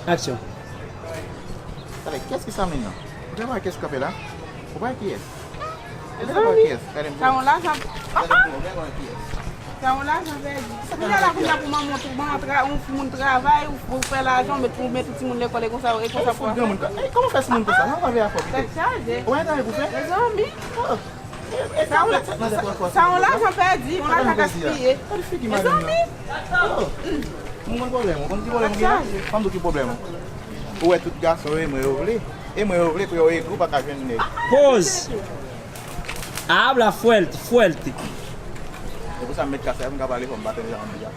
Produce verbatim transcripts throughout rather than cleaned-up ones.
Aksyon. Talè, kiyès ki sa menm nan? Ou te wè kiyès kanpe la? Ou pa wè kiyès? Ou te wè kiyès? Gade m. Sa yon lajan. Gade m, ou te wè kiyès? Sa yon lajan pèdi. Kounye a la, kounye a pou manman, pou manman tra-, yon moun travay, ou, ou fè lajan, ou met, ou met tout timoun lekòl, e konsa, e konsa pou fè. Granmoun, e, kòman fè timoun konsa? Sa pa vle afè w kite. Tèt chaje. Ou wè travay pou fè? Mezanmi. Oh. E, e, sa yon la-, sa, sa yon lajan pèdi, yon lajan gaspiye. Gade figi madanm nan. Mezanmi. Oh. M konn pwoblèm ou, konn ki pwoblèm ou gen? Fanm tou ki pwoblèm ou. Ou wè tout gason yo e mwen yo vle. E mwen yo vle pou yo egri, ou pa ka jwenn nèg. Poz. Habla fuerte, fuerte. Se pou sa m met kase a, m ka pale fò m pa tande sa m ap di a.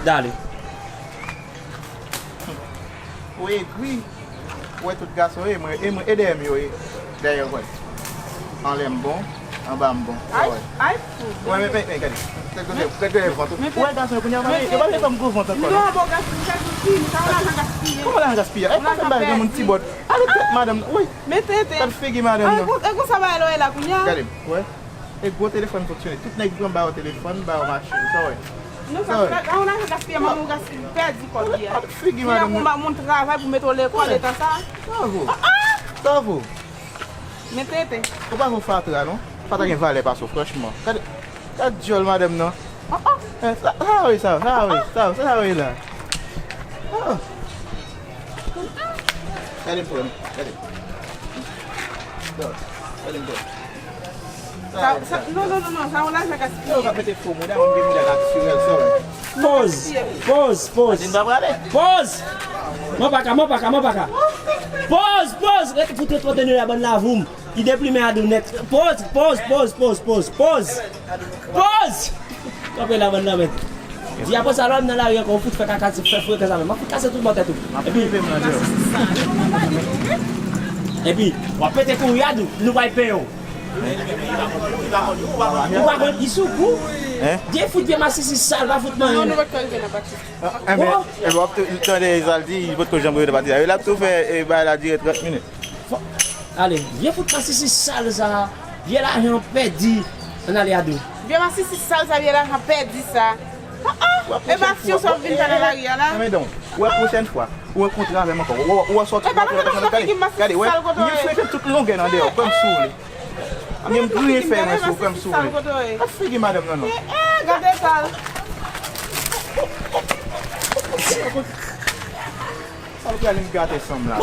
Dale. Ou egri. Ou wè tout gason yo, e mwen, e mwen, e dèyè m yo ye. Dèyè, wè. Anlè m bon, anba m bon. Sa wè. Ay, fou. Wè, men, men, men, gade. Gade, gade, gade vant ou. Ou wè gason yo kounye a, yo pa vle fè m gwo vant ankò, non. Non, bon, gason, gason, fi, sa w lajan gaspiye. Kòman lajan gaspiye? E pa fè m bay granmoun ti bòt. Ale tèt madanm nan. Wi. Men tenten. Gade figi madanm nan. E konsa bagay la ye la kounye a. Gade, wè. E gwo telefòn fonksyone. Tout nèg pran ba yo telefòn, ba yo machin. Sa w wè? Non, sa, sa, sa yon lajan gaspiye, manman w gaspiye, pèdi kòb li a. Figi madanm nan. Pou moun travay, pou mete w lekòl, etan sa. Sa vo. Sa vo. Men tenten. Ou pa vo fatra, non? Fatra gen valè pase w, franchman. Gade, gade djòl madanm nan. Eh, sa, sa vo sa, sa vo sa, sa vo la. Ah. Gade m frè m, gade. Gade m frè m. Sa, sa, non, non, non, non, sa yon lajan gaspiye. Yo ka mete fo mouda, mwen gen mouda natirèl, sa wè. Poz, poz, poz. Poz! Manpaka, manpaka, manpaka. Poz, poz! Rete fout rete kote nou ya, bann lavoum. Li deplimen Adou nèt. Poz, poz, poz, poz, poz, poz. Poz! Kanpe la, bann lanmèd. Di apre sa, lè w nan lari ankò, ou fout fè kaka, fè frekans avè m. M ap fout kase tout bò tèt ou. Epi, epi, w ap pete kouri Adou, nou pral peye w. Ou pa konn, li sou kou. Vye fout vye masisi sal, pa fout manyen. Enben, enben, w ap tou tande sa l di, li potko janm rive nan pati sa. L ap tou fè, e, bagay la dire trant minit. Fò, ale, vye fout masisi sal sa, vye lajan pèdi. Ann ale Adou. Vye masisi sal sa, vye lajan pèdi sa. Ah, ah, e pa aksyon sa w vin fè nan lari a la. Enben donk, wè pwochèn fwa, ou rankontre avè m ankò. Ou, ou, ou sòti. Gade, wè, m frenke tout longè nan dèyè, kòm si w vle. Menm griyen fè mwen sou, fè m sou mwen. Gad figi madanm nan non. Eh, eh, gade sa. Sa w prale m gate sanm la.